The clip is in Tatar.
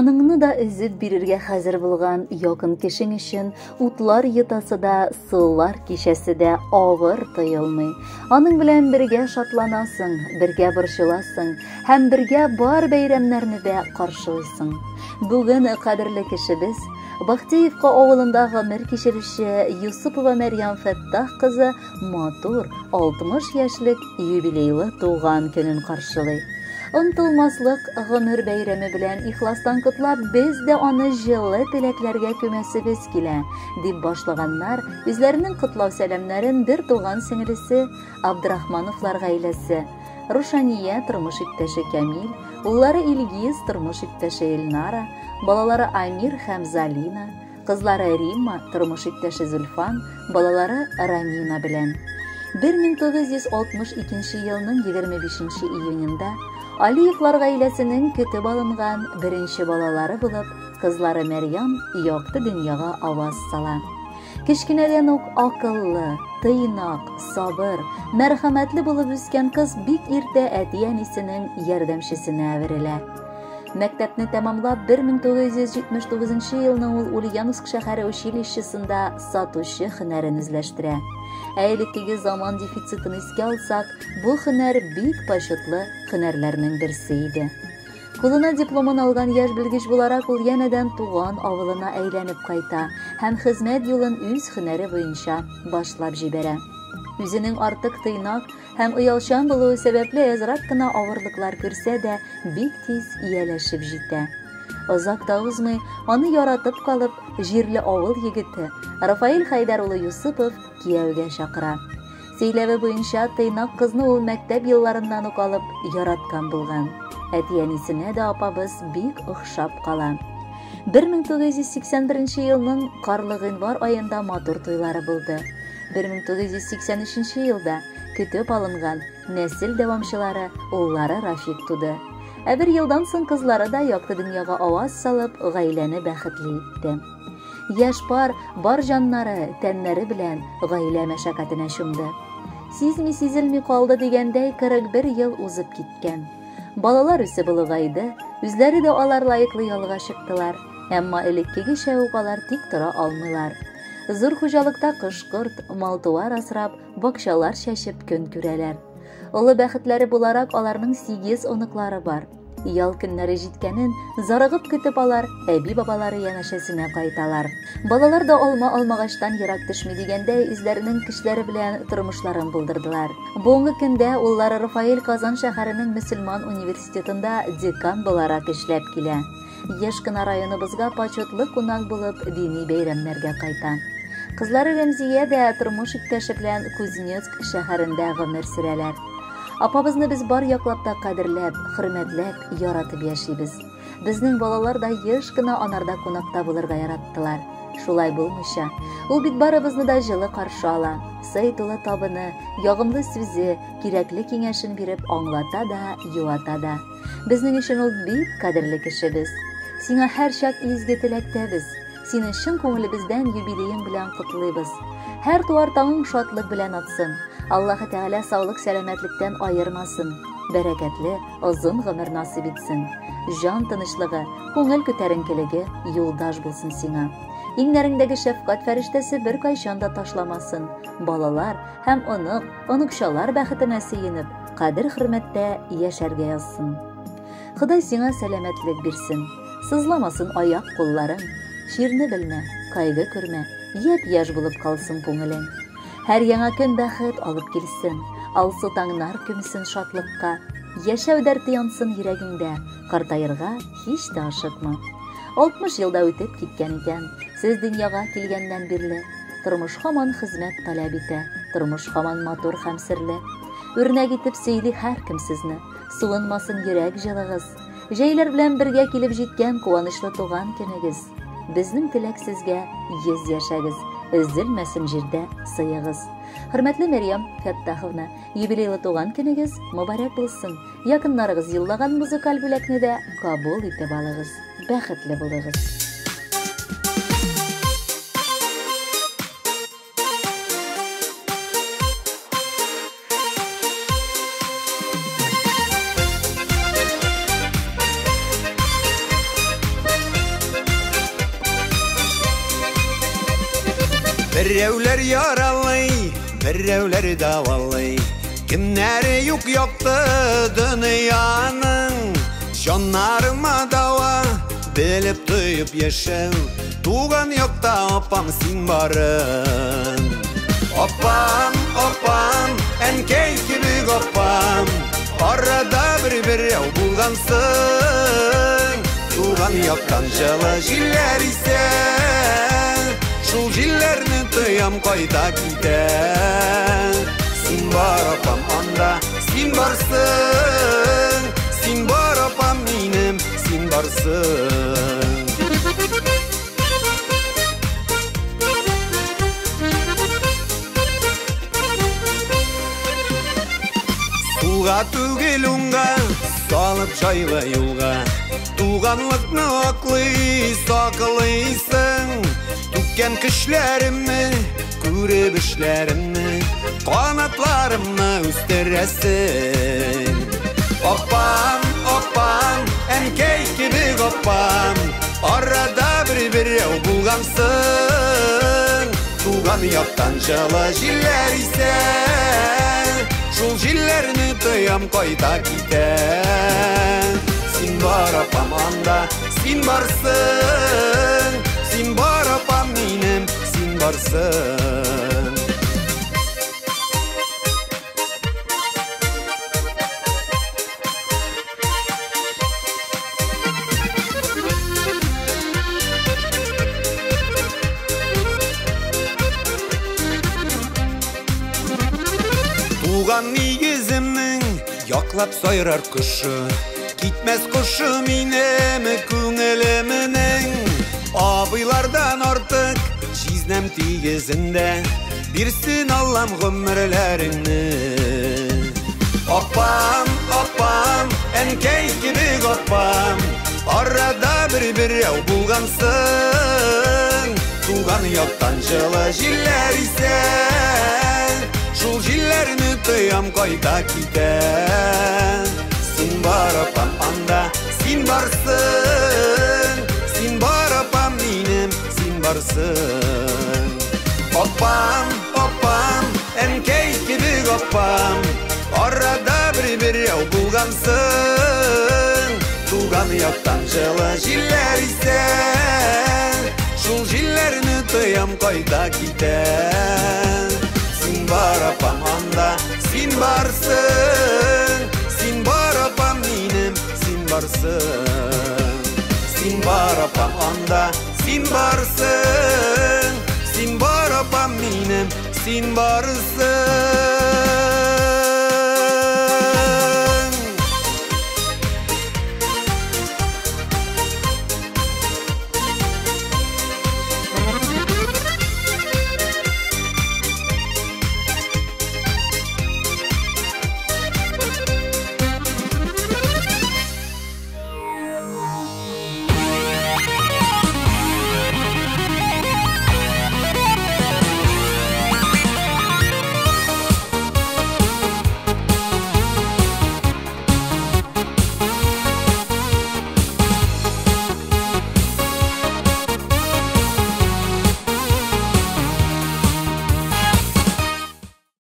Җаныңны да өзеп бирергә хәзер булган якын кешең өчен утлар йотасы да, сулар кичәсе дә авыр тоелмый. Аның белән бергә шатланасың, бергә борчыласың һәм бергә бар бәйрәмнәрне дә каршылыйсың. Бүген кадерле кешебез Бахтеевка авылында гомер кичерүче Юсупова Мәрьям Фәттах кызы матур 60 яшьлек юбилейлы туган көнен каршылый. Онтылмаслык гомер бәйрәме белән ихластан котлап, без дә аны җылы теләкләргә күмәсебез килә, дип башлаганнар үзләренең котлау сәламнәрен бер туган сеңлесе Абдрахмановлар гаиләсе, Рушания тормыш иптәше Камил, уллары Илгиз тормыш иптәше Эльнара, балалары Амир һәм Залина, Кызлары Римма, тормыш иптәше Зульфан, балалары Рамина белән. 1962 елның 25 июнендә Алиевлар гаиләсенең көтеп алынган беренче балалары булып, кызлары Мәрьям якты дөньяга аваз сала. Кечкенәдән үк акыллы, тыйнак, сабыр, мәрхәмәтле булып үскән кыз бик иртә әти-әнисенең ярдәмчесенә әверелә. Мәктәпне тәмамлап, 1979 елны ул Ульяновск шәһәре училищесында сатучы һөнәрен үзләштерә. Ә элеккеге заман дефицитын искә алсак, бу һөнәр бик почетлы һөнәрләрнең берсе иде. Кулына дипломын алган яшь белгеч буларак ул янәдән туган авылына әйләнеп кайта һәм хезмәт юлын үз һөнәре буенча башлап җибәрә. Үзенең артык тыйнак һәм оялчан булуы сәбәпле әзрәк кенә авырлыклар күрсә дә, бик тиз ияләшеп җитә. Озак та узмый, аны яратып калып, җирле авыл егете Рафаэль Хәйдәр улы Юсупов кияүгә чакыра. Сөйләве буенча, тыйнак кызны ул мәктәп елларыннан ук алып яраткан булган. Әти-әнисенә дә апабыз бик охшап кала. 1981 елның карлы гыйнвар аенда матур туйлары булды. 1983 елда көтеп алынган нәсел дәвамчылары уллары Рафик туды. Ә бер елдан соң кызлары да якты дөньяга аваз салып, гаиләне бәхетле итте. Яшь пар бар җаннары, тәннәре белән гаилә мәшәкатенә чумды. Сизми сизелми калды дигәндәй 41 ел узып киткән. Балалар үсеп олыгайды, үзләре дә алар лаеклы ялга чыктылар. Әмма элеккегечә үк алар тик тора алмыйлар. Зур хуҗалыкта кош-корт, мал-туар асрап, бакчалар чәчеп көн күрәләр. Олы бәхетләре буларак аларның 8 оныклары бар. Ял көннәре җиткәнен зарыгып көтеп алар әби-бабалары янәшәсенә кайталар. Балалар да алма алмагачтан ерак төшми дигәндәй, үзләренең көчләре белән тормышларын булдырдылар. Бүгенге көндә уллары Рафаэль Казан шәһәренең мөселман университетында декан буларак эшләп килә. Еш кына районыбызга почетлы кунак булып дини бәйрәмнәргә кайта. Кызлары Рәмзия дә тормыш иптәше белән Кузнецк шәһәрендә гомер сөрәләр. Апабызны без бар яклап та кадерләп, хөрмәтләп, яратып яшибез. Безнең балалар да еш кына анарда кунакта булырга яраттылар. Шулай булмыйча, ул бит барыбызны да җылы каршы ала. Сый тулы табыны, ягымлы сүзе, кирәкле киңәшен биреп аңлата да, юата да. Безнең өчен ул бик кадерле кешебез. Сиңа һәрчак изге теләктәбез. Сине чын күңелебездән юбилеең белән котлыйбыз. Һәр туар таңың шатлык белән атсын. Аллаһы Тәгалә саулык сәламәтлектән аермасын. Бәрәкәтле, озын гомер насыйп итсен. Җан тынычлыгы, күңел күтәренкелеге юлдаш булсын сиңа. Иңнәреңдәге шәфкать фәрештәсе беркайчан да ташламасын. Балалар һәм онык, оныкчалар бәхетенә сөенеп, кадер-хөрмәттә яшәргә язсын. Ходай сиңа сәламәтлек бирсен. Сызламасын аяк-кулларың. Чирне белмә, кайгы күрмә, япь-яшь булып калсын күңелең. Һәр яңа көн бәхет алып килсен, алсу таңнар күмсен шатлыкка. Яшәү дәрте янсын йөрәгеңдә, картаерга һич тә ашыкма. 60 ел да үтеп киткән икән, сез дөньяга килгәннән бирле. Тормыш һаман хезмәт таләп итә, тормыш һаман матур һәм серле. Үрнәк итеп сөйли һәркем сезне, суынмасын йөрәк җылыгыз. Җәйләр белән бергә килеп җиткән куанычлы туган көнегез. Безнең теләк сезгә 100 яшәгез, өзелмәсен җирдә сыегыз. Хөрмәтле Мәрьям Фәттаховна, юбилейлы туган көнегез мөбарәк булсын. Якыннарыгыз юллаган музыкаль бүләкне дә кабул итеп алыгыз. Бәхетле булыгыз. Берәүләр яралый, берәүләр дәвалый. Кемнәре юк якты дөньяның. Җаннарыма дава, белеп тоеп яшәү. Туган якта апам син барын. Апам, апам, әнкәй кебек апам. Арада бер берәү булгансың. Туган яктан җылы җилләр исә. Шул җилләрне тоям кайта китә. Син бар, апам, анда, син барсың. Син бар, апам, минем, син барсың. Сулга түгел уңга, салып җайлы юлга. Туганлыкны аклый, саклыйсың. Түккән көчләремне, күреп эшләремне, канатларымны үстерәсең. Апам, апам, әнкәй кебек апам. Арада бер берәү булгансың. Туган яктан җылы җилләр исә. Шул җилләрне тоям кайта китә. Син бар, апам, анда, син барсың. Син бар, апам, минем, син барсың. Туган нигеземнең яклап сайрар кошы. Китмәс кошы минем күңелемнең. Абыйлардан артык җизнәм тигезендә. Бирсен Аллам гомерләреңне. Апам, апам, әнкәй кебек апам. Арада бер берәү булгансың. Туган яктан җылы җилләр исә. Шул җилләрне тоям кайта китә. Син бар, апам, анда, син барсың. Син бар, апам, минем, син барсың. Апам, апам, әнкәй кебек апам. Арада бер берәү булгансың. Туган яктан җылы җилләр исә. Шул җилләрне тоям кайта китә. Син бар, апам, анда, син барсың. Син бар, апам, минем, син барсың. Син бар, апам, анда, син барсың. Син бар, апам, минем, син барсың.